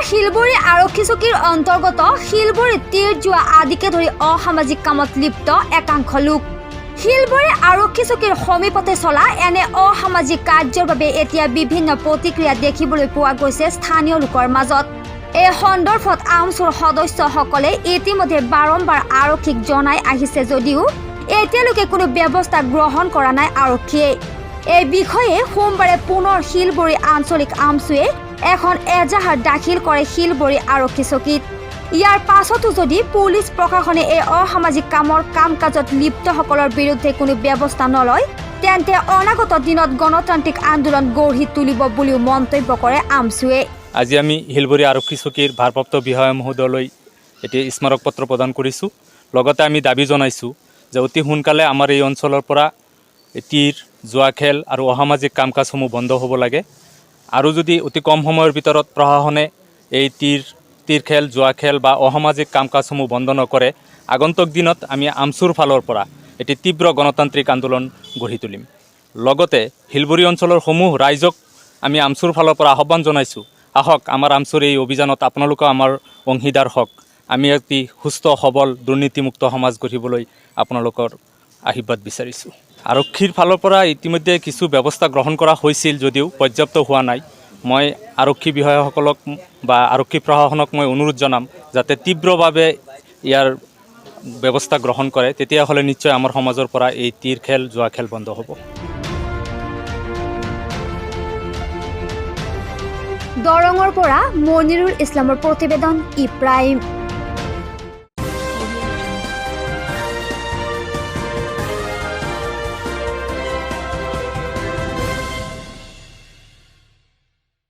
শিলবৰী আৰক্ষী চকীৰ অন্তৰ্গত শিলবৰীত তীৰ, জোৱা আদিকে ধৰি অসামাজিক কামত লিপ্ত একাংশ লোক। শিলবৰী আৰক্ষী চকীৰ সমীপতে চলা এনে অসামাজিক কাৰ্যৰ বাবে এতিয়া বিভিন্ন প্ৰতিক্ৰিয়া দেখিবলৈ পোৱা গৈছে স্থানীয় লোকৰ মাজত। এই সন্দৰ্ভত আমছুৰ সদস্যসকলে ইতিমধ্যে বাৰম্বাৰ আৰক্ষীক জনাই আহিছে যদিও এতিয়ালৈকে কোনো ব্যৱস্থা গ্ৰহণ কৰা নাই আৰক্ষীয়ে। এই বিষয়ে সোমবাৰে পুনৰ শিলবৰী আঞ্চলিক আমছুৱে এখন এজাহাৰ দাখিল কৰে শিলবৰী আৰক্ষী চকীত। ইয়াৰ পাছতো যদি পুলিচ প্ৰশাসনে এই অসামাজিক কামৰ কাম কাজত লিপ্তসকলৰ বিৰুদ্ধে কোনো ব্যৱস্থা নলয়, তেন্তে অনাগত দিনত গণতান্ত্ৰিক আন্দোলন গঢ়ি তুলিব বুলিও মন্তব্য কৰে আমছুৱে। আজি আমি শিলবৰী আৰক্ষী চকীৰ ভাৰপ্ৰাপ্ত বিষয়া মহোদয়লৈ এটি স্মাৰক পত্ৰ প্ৰদান কৰিছোঁ। লগতে আমি দাবী জনাইছোঁ যে অতি সোনকালে আমাৰ এই অঞ্চলৰ পৰা তীৰ, জুৱা খেল আৰু অসামাজিক কাম কাজসমূহ বন্ধ হ'ব লাগে। আৰু যদি অতি কম সময়ৰ ভিতৰত প্ৰশাসনে এই তীৰ খেল, জুৱা খেল বা অসামাজিক কাম কাজসমূহ বন্ধ নকৰে, আগন্তুক দিনত আমি আমছুৰ ফালৰ পৰা এটি তীব্ৰ গণতান্ত্ৰিক আন্দোলন গঢ়ি তুলিম। লগতে শিলবৰী অঞ্চলৰ সমূহ ৰাইজক আমি আমছুৰ ফালৰ পৰা আহ্বান জনাইছোঁ, আহক, আমাৰ আমছুৰ এই অভিযানত আপোনালোকেও আমাৰ অংশীদাৰ হওক। আমি এটি সুস্থ, সবল, দুৰ্নীতিমুক্ত সমাজ গঢ়িবলৈ আপোনালোকৰ আশীৰ্বাদ বিচাৰিছোঁ। আৰক্ষীৰ ফালৰ পৰা ইতিমধ্যে কিছু ব্যৱস্থা গ্ৰহণ কৰা হৈছিল যদিও পৰ্যাপ্ত হোৱা নাই। মই আৰক্ষী বিষয়াসকলক বা আৰক্ষী প্ৰশাসনক মই অনুৰোধ জনাম যাতে তীব্ৰভাৱে ইয়াৰ ব্যৱস্থা গ্ৰহণ কৰে। তেতিয়াহ'লে নিশ্চয় আমাৰ সমাজৰ পৰা এই তীৰ খেল, জুৱা খেল বন্ধ হ'ব। দৰঙৰ পৰা মনিৰুল ইছলামৰ প্ৰতিবেদন, ই প্ৰাইম।